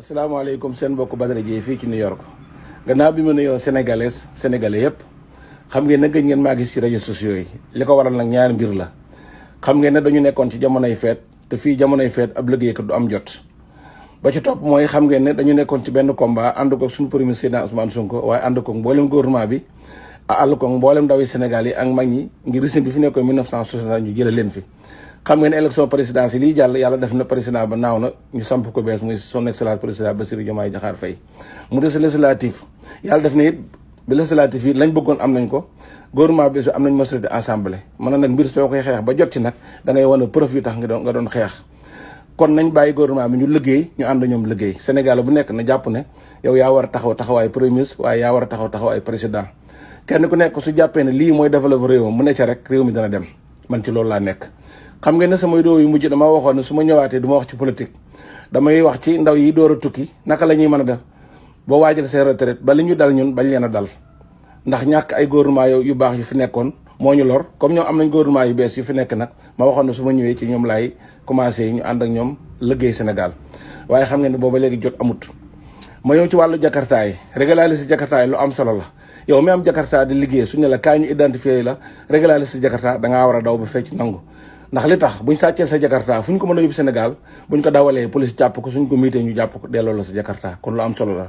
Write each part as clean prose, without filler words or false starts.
asalaamaaleykum seen mbokk Badara Dieye fii ci New York gannaaw bi ma nuyoo sénégalais yëpp xam ngeen ne gëj ngeen maa gis ci réseaux sociaux yi li ko waral nag ñaari mbir la. xam ngeen ne dañu nekkoon ci jamonoy feet te fii jamonoy feet ab liggéeykat du am jot ba ci topp mooy xam ngeen ne dañu nekkoon ci benn combat ànd ko suñu premier président Ousmane Sonko waaye ànd ko mboolem gouvernement bi ànd ko mboolem ndawi Sénégal yi ak mag ñi ngir régime bi fi nekkoon 1960 ñu jëlee leen fi. xam ngeen ne élection présidentielle yi jàll yàlla def na président ba naaw na ñu samp ko bees muy son excellence président Bassirou Diomaye Diakhar Faye mu des législatif yàlla def na it bi législatif yi lañ bëggoon am nañ ko gouvernement bi am nañ majorité assemblée mën na nag mbir soo koy xeex ba jot ci nag da ngay wane preuve yu tax nga doon xeex kon nañ bàyyi gouvernement bi ñu liggéey ñu ànd ñoom liggéey Sénégal bu nekk na jàpp ne yow yaa war a taxawaay premier ministre waaye yaa war a taxawaay président kenn ku nekk su jàppee ne lii mooy développé réew mu ne ca rek réew mi dana dem man ci loolu laa nekk. xam ngeen ne samay doo yu mujj dama waxoon ne su ma ñëwaatee du ma wax ci politique damay wax ci ndaw yi door a tukki naka la ñuy mën a def ba waajal seen retraite ba li ñu dal ñun bañ leen a dal ndax ñàkk ay gouvernement yu baax yu fi nekkoon moo ñu lor comme ñoom am nañ gouvernement yu bees yu fi nekk nag ma waxoon ne su ma ñëwee ci ñoom laay commencé ñu ànd ak ñoom liggéey Sénégal waaye xam ngeen ne booba léegi jot amut ma ñëw ci wàllu jakarta yi régulariser jakarta yi lu am solo la yow mi am jakarta di liggéey su ñu la kaay ñu identifier la régulariser jakarta dangaa war a daw ba fecc nangu ndax li tax buñ sàccee sa jakarta fu ñu ko mën a yóbbu Sénégal buñ ko dawalee police jàpp ko suñ ko miitee ñu jàpp ko delloo la sa jakarta kon lu am solo la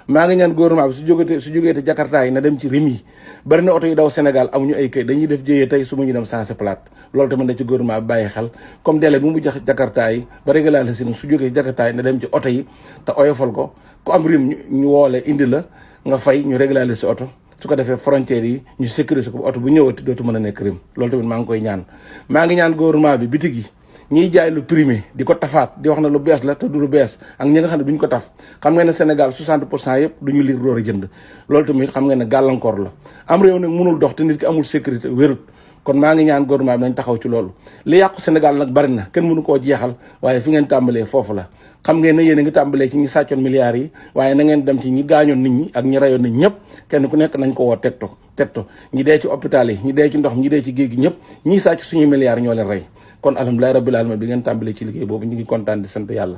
maa ngi ñaan gouvernement bi su jógee te jakarta yi na dem ci rim yi bari na oto yi daw Sénégal amuñu ay kayit dañuy def jéyee tey su ma ñu dem sensé plate loolu tamit na ci gouvernement bi bàyyi xel comme délai bu mu jox jakarta yi ba régulariser su jógee jakarta yi na dem ci oto yi te oyofal ko ku am rim ñu woole indi la nga fay ñu régulariser oto su ko defee frontières yi ñu sécuriser ko oto bu ñëwati dootu mën a nekk rim loolu tamit maa ngi koy ñaan maa ngi ñaan gouvernement bi bitig yi ñiy jaay lu primé di ko tafaat di wax na lu bees la te du lu bees ak ñi nga xam ne duñ ko taf xam ngeen ne Sénégal 60% yëpp duñu liir door a jënd loolu tamit xam ngeen ne gàllankoor la am réew nag mënul dox te nit ki amul sécurité wérut kon maa ngi ñaan gouvernement bi nañ taxaw ci loolu li yàqu Sénégal nag bari na kenn mënu koo jeexal waaye fi ngeen tàmbalee foofu la xam ngeen ne yéen a ngi tàmbalee ci ñi sàccoon milliards yi waaye na ngeen dem ci ñi gaañoon nit ñi ak ñi rayoon nit ñëpp kenn ku nekk nañ ko woo tegto ñi dee ci hôpital yi ñi dee ci ndox ñi dee ci géej gi ñëpp ñi sàcc suñuy milliards ñoo leen rey kon alhamdulilah rabbil alamin bi ngeen tàmbalee ci liggéey boobu ñu ngi kontaan di sant yàlla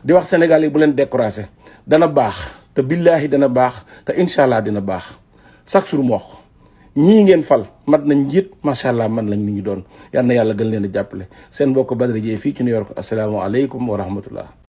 di wax Sénégal yi bu leen découragé dana baax te billaahi dana baax te incha allah dina baax chaque jour mu wax ñii ngeen fal mat nañ njiit macha allah man lañ nit ñu doon yal na yàlla gën leen a jàppale seen mbokk Badara Dieye fii ci New York asalaamaaleykum wa rahmatullah